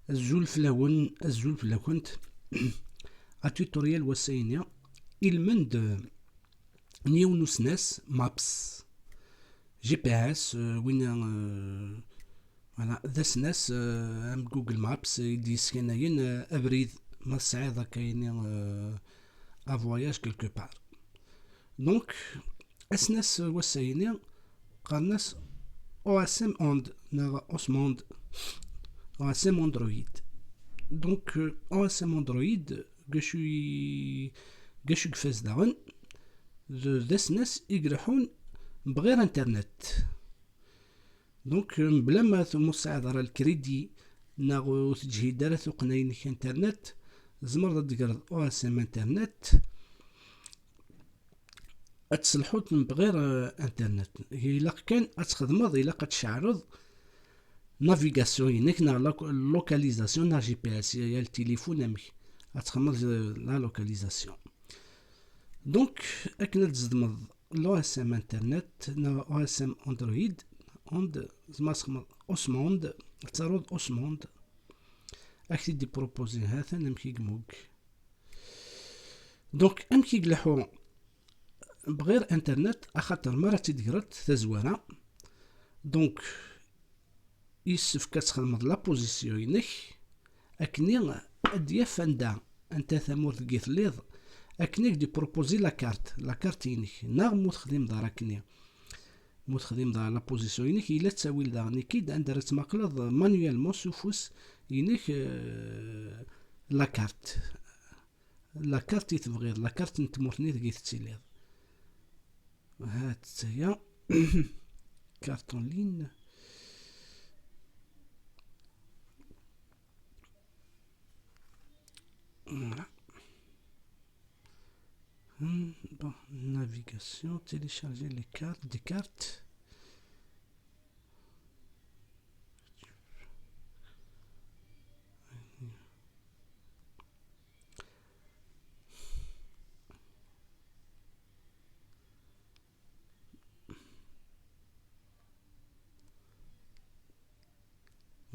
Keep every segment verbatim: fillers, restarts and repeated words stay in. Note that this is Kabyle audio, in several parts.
Azul fell-awen, azul fell-akent. Atutoriel wass-ayni, ilmend n yiwen usnas, Maps. G P S, euh, win, euh, voilà, d asnas, euh, am Google Maps, i d-yeskanayen, euh, abrid, ma tesɛiḍ akka yini, euh, un voyage quelque part. Donc, asnas wass-ayni, qqaren-as O S M and, neɣ Osmond, O S M Android. Donc, euh, O S M Android, gacu i, gacu i ifaz daɣen, d, d asnas i ileḥḥun bɣir internet. Donc, euh, mebla ma t-, ma ur tesɛiḍ ara lkridi, neɣ ur teǧhid ara tuqqna-inek internet, tzemreḍ ad d-tegreḍ O S M internet, ad tesselḥuḍ bɣir, euh, internet. Ilaq kan ad txedmeḍ, ilaq ad tceɛleḍ navigation-inek neɣ la localisation neɣ G P S, ya, ya ltilifun amek ad txedmeḍ, euh, la localisation. Donc, akken ad tzedmeḍ l'O S M internet neɣ O S M Android, and, tzemreḍ ad txedmeḍ Osmond, ad taruḍ Osmond, ad k-t-id-iproposi hatan amek i yemmug. Donc, amek i ileḥḥu bɣir internet, axaṭer mi ara tt-id-tegreḍ tazwara, donc, yessefk ad txedmeḍ la position-inek, akken ad d-yaf anda, anta tamurt deg i telliḍ, akken ad k-d-iproposi la carte, la carte-inek, neɣ mu texdimeḍ ara akken. Mu texdimeḍ ara la position-inek, yella ttawil daɣen-ik-id anda ara tmaqleḍ manuellement s ufus-inek, euh, la carte. La carte i tebɣiḍ, la carte n tmurt-nni deg i tettiliḍ. Ha-tt-aya. Carte en ligne. Voilà. Hmm, bon, navigation, télécharger les cartes, des cartes.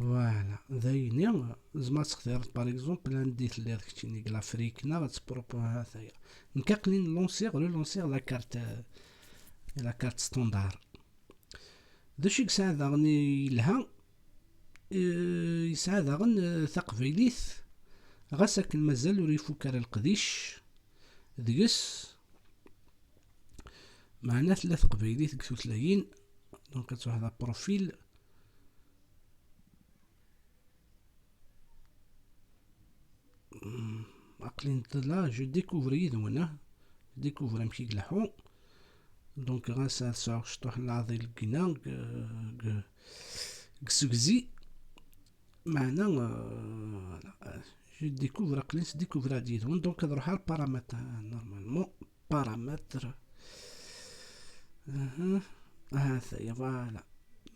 Voilà, d ayeni, tzemreḍ ad textireḍ, par exemple, anda i telliḍ keččini, deg l'Afrique, neɣ ad tpropo-, ha-t-aya. Nekk aql-i lansiɣ, relansiɣ la carte, euh, la carte standard. D acu i yesɛa daɣen yelha? Eh, yesɛa daɣen, eh, taqbaylit, ɣas akken mazal ur ifuk ara leqdic deg-s, meɛna tella teqbaylit deg tutlayin, donc ad truḥeḍ ɣer profil. Hmm, aql-i n-, là, je découvre yid-wen, ah. Je découvre amek i ileḥḥu. Donc, ɣas ad sɛuɣ cṭuḥ n leɛḍil deg-ina, deg, deg, deg usegzi. Meɛna, euh, voilà, je découvre, aql-i n-, découvre-d yid-wen. Donc, ad ruḥeɣ ɣer paramètres, ah, normalement. Paramètres. Aha. Aha, ça y est, voilà.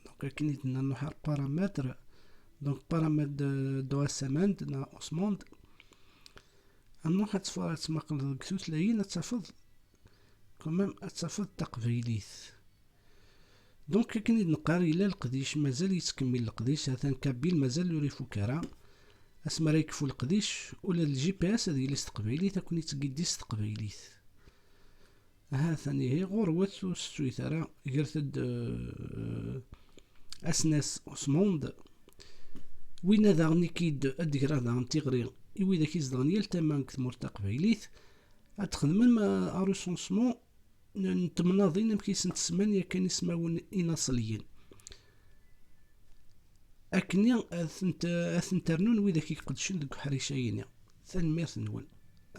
Donc, akken i d-nna nruḥ ɣer paramètres. Donc, paramètres de, de O S M and, neɣ Osmond. Ad nruḥ ad tf-, ad tmaqleḍ deg tutlayin, ad tafeḍ, quand même, ad tafeḍ taqbaylit. Donc, akken i d-neqqar, yella leqdic, mazal yettkemmil leqdic, atan Kabyle mazal ur ifuk ara. Asmi ara yekfu leqdic, ula d G P S ad yili s teqbaylit, ad ken-yettgiddi s teqbaylit. Ahat anihi ɣur-wet ur settuyet ara, gret-d, euh, asnas Osmond. Winna daɣen i k-id-, ad d-greɣ daɣen tiɣri i widak izedɣen yal tama deg tmurt taqbaylit, ad txedmem, euh, recensement n, n temnaḍin, amek i sent-semman yakan ismawen inaṣliyen. Akkenni ad tent-, ad tent-rnun widak i iqeddcen deg uḥric-ayini. Tanemmirt-nwen.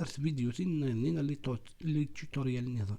Ar tvidyutin nniḍen, les tut-, les tutoriels nniḍen.